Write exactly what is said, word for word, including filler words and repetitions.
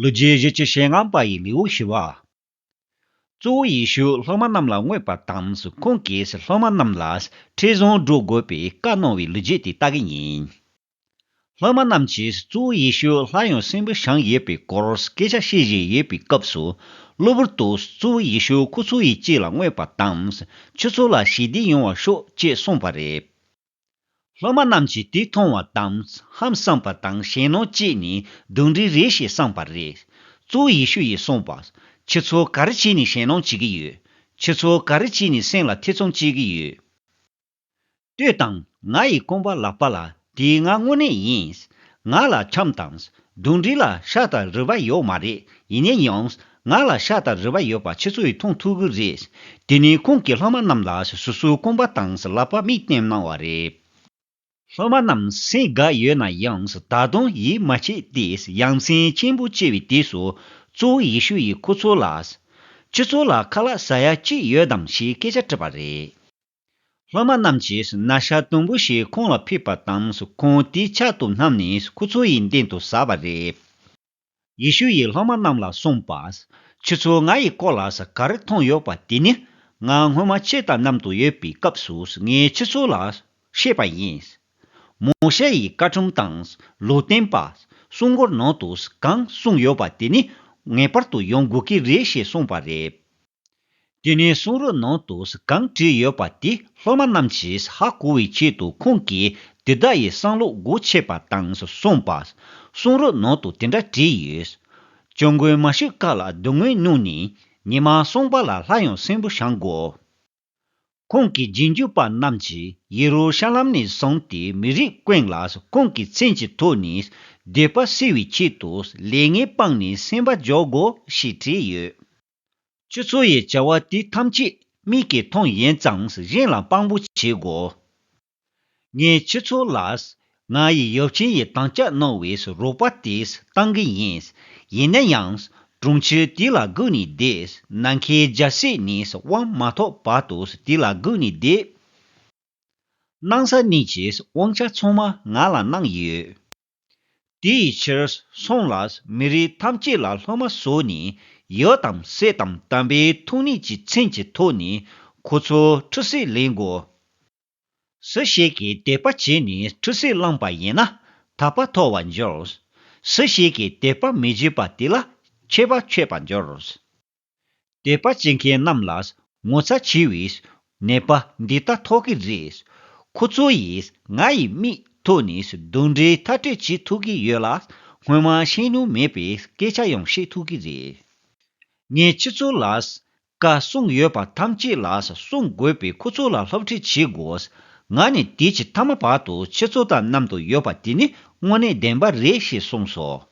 ལོ་རྒྱུས་བཞི་བཅུ་ཞེ་ལྔ་པ་ཡི་ལེའུ་བཞི་བ། གཙོ་བོ་ཡེ་ཤུ་སློབ་མ་རྣམས་ལ་མངོན་པ་དང་ཁོང་གིས་སློབ་མ་རྣམས་ལ་ཁྲིད་བཟུང་འགྲོ་དགོས་པའི་བཀའ་གནང་བའི་ལོ་རྒྱུས་དེ་ལྟ་གི་ཡིན། སློབ་མ་རྣམས་ཀྱིས་གཙོ་བོ་ཡེ་ཤུ་སླར་ཡང་གསོན་པོ་བྱུང་ཡོད་པའི་སྐོར་སྐད་ཆ་བཤད་བཞིན་ཡོད་པའི་སྐབས་སུ། གློ་བུར་དུ་གཙོ་བོ་ཡེ་ཤུ་ཁོ་ཚོ་ཡི་ལྕེ་ལ་མངོན་པ་དང་། ཁྱོད་ཚོ་ལ་ཞི་བདེ་ཡོང་བར་ཤོག་ཅེས་གསུངས་པ་རེད། སློབ་མ་རྣམས་ཀྱིས་དེ་མཐོང་བ་དང་ཧང་སངས་པ་དང་ཞེད་སྣང་སྐྱེས་ནས་གདོན་འདྲེ་རེད་ཞེས་བསམས་པ་རེད། གཙོ་བོ་ཡེ་ཤུ་ཡིས་གསུངས་པ། ཁྱེད་ཚོ་ག་རེ་བྱས་ནས་ཞེད་སྣང་བྱེད་ཀྱི་ཡོད། ཁྱེད་ཚོ་ག་རེ་བྱས་ནས་སེམས་ལ་ཐེ་ཚོམ་སྐྱེ་གི་ཡོད། ལྟོས་དང་། ང་ཡི་རྐང་པ་ལག་པ་ལ་དེ་ང་དངོས་གནས་ཡིན། ང་ལ་འཆམ་དང་། གདོན་འདྲེ་ལ་ཤ་དང་རུས་པ་ཡོད་མ་རེད། ཡིན་ན་ཡང་། ང་ལ་ཤ་དང་རུས་པ་ཡོད་པ་ཁྱེད་ཚོ་ཡིས་མཐོང་ཐུབ་ཀྱི་རེད། དེ་ནས་ཁོང་གིས་སློབ་མ་རྣམས་ལ་སོ་སོའི་རྐང་པ་དང་ལག་པ་མིག་བསྟན་གནང་བ་རེད། སློབ་མ་རྣམས་སེམས་དགའ་ཡོད་ན་ཡང་ད་དུང་ཡིད་མ་ཆེས་ཏེ་ཡ་མཚན་ཆེན་པོ་སྐྱེ་བའི་དུས་སུ། གཙོ་བོ་ཡེ་ཤུ་ཡིས་ཁོ་ཚོ་ལ། ཁྱེད་ཚོ་ལ་ཁ་ལག་ཟ་ཡ་ཅི་ཡོད་དམ་ཞེས་སྐད་ཆ་དྲིས་པ་རེད། སློབ་མ་རྣམས་ཀྱིས་ན་ཚ་དུམ་བུ་ཞིག་ཁོང་ལ་ཕུལ་བ་དང་ཁོང་དེའི་ཕྱག་ཏུ་བསྣམས་ནས་ཁོ་ཚོ་ཡི་མདུན་དུ་ཟགས་པ་རེད། ཡེ་ཤུ་ཡིས་སློབ་མ་རྣམས་ལ་གསུངས་པ། ཁྱེད་ཚོ་ང་ཡི་སྐོར་ལ་ག་རེ་མཐོང་ཡོད་པ་དེ་ནི་ང་སྔོན་མ་ཁྱེད་དང་མཉམ་དུ་ཡོད་པའི་སྐབས་སུ་ངས་ཁྱེད་ཚོ་ལ་བཤད་པ་ཡིན། མོ་ཤེ་ཡི་བཀའ་ཁྲིམས་དང་ལུང་བསྟན་པ་གསུང་མགུར་ནང་དུ་གང་གསུངས་ཡོད་པ་དེ་ནི་ངེས་པར་དུ་ཡོང་དགོས་ཀྱི་རེད་ཞེས་གསུངས་པ་རེད། དེ་ནས་གསུང་རབ་ནང་དུ་གང་བྲིས་ཡོད་པ་དེ་སློབ་མ་རྣམས་ཀྱིས་ཧ་གོ་བའི་ཆེད་དུ་ཁོང་གིས་དེ་དག་ཡི་བསམ་བློ་སྒོ་ཕྱེས་པ་དང་གསུངས་པ། གསུང་རབ་ནང་དུ་དེ་འདྲ་བྲིས་ཡོད། སྐྱབས་མགོན་མ་ཤི་ཀ་ལ་སྡུག་བསྔལ་མྱོང་ནས་ཉི་མ་གསུམ་པ་ལ་སླར་ཡང་གསོན་པོ་བྱུང་དགོས། ཁོང་གི་རྗེས་འཇུག་པ་རྣམས་ཀྱིས་ཡེ་རུ་ཤ་ལམ་ནས་བཟུང་སྟེ་མི་རིགས་ཀུན་ལ་ཁོང་གི་མཚན་གྱི་ཐོག་ནས་སྡིག་པ་སེལ་བའི་ཆེད་དུ་ལས་ངན་སྤངས་ནས་སེམས་པ་འཇོག་དགོས་ཞེས་བྲིས་ཡོད། ཁྱེད་ཚོ་ཡི་བྱ་བ་དེ་ཐམས་ཅད་མིག་གིས་མཐོང་ཡིན་ཙང་གཞན་ལ་དཔང་པོ་བྱེད་དགོས། ངས་ཁྱེད་ཚོ་ལ་ང་ཡི་ཡབ་ཆེན་ཡི་དམ་བཅའ་གནང་བའི་རོགས་པ་དེ་བཏང་གི་ཡིན། ཡིན་ན་ཡང་གྲོང་ཁྱེར་དེ་ལ་སྒུག་ནས་བསྡད། ནམ་མཁའི་རྒྱལ་སྲིད་ནས་དབང་མ་ཐོབ་བར་དུ་དེ་ལ་སྒུག་ནས་བསྡད། གནང་ས་གནས་ཀྱི་དབང་ཆ་ཚང་མ་ང་ལ་གནང་ཡོད། དེ་ཡི་ཕྱིར་སོང་ལ་མི་རིགས་ཐམས་ཅད་ལ་སློབ་མ་བཟོས་ནས་ཡབ་དང་སྲས་དང་དམ་པའི་ཐུགས་ཉིད་ཀྱི་མཚན་གྱི་ཐོག་ནས་ཁོ་ཚོ་ཁྲུས་གསོལ་ལེན་དགོས། སུ་ཞིག་གིས་དད་པ་བྱས་ནས་ཁྲུས་གསོལ་བླངས་པ་ཡིན་ན་ཐར་པ་ཐོབ་པར་འགྱུར། སུ་ཞིག་གིས་དད་པ་མི་བྱེད་པ་དེ་ལ་ཆད་པ་གཅོད་པར་འགྱུར། དད་པ་བྱེད་མཁན་རྣམས་ལ་ངོ་ཚ་ཆེ་བའི་ནད་པ་འདི་ལྟ་ཐོབ་ཀྱི་རེད། ཁོ་ཚོ་ཡིས་ང་ཡི་མིག་ཐོག་ནས་གདོན་འདྲེ་མཐར་སྐྲོད་བྱེད་ཐུབ་ཀྱི་ཡོད་ལ་སྔོན་མ་ཤེས་མྱོང་མེད་པའི་སྐད་ཆ་ཡང་བཤད་ཐུབ་ཀྱི་རེད། ངས་ཁྱེད་ཚོ་ལ་བཀའ་གསུངས་ཡོད་པ་ཐམས་ཅད་ལ་སྲུང་དགོས་པས་ཁོ་ཚོ་ལ་སློབ་ཁྲིད་བྱེད་དགོས། ང་ནི་དུས་ཀྱི་མཐའ་མ་བར་དུ་ཁྱེད་ཚོ་དང་མཉམ་དུ་ཡོད་པ་དེ་ནི་དངོས་གནས་བདེན་པ་རེད་ཞེས་གསུངས་སོ།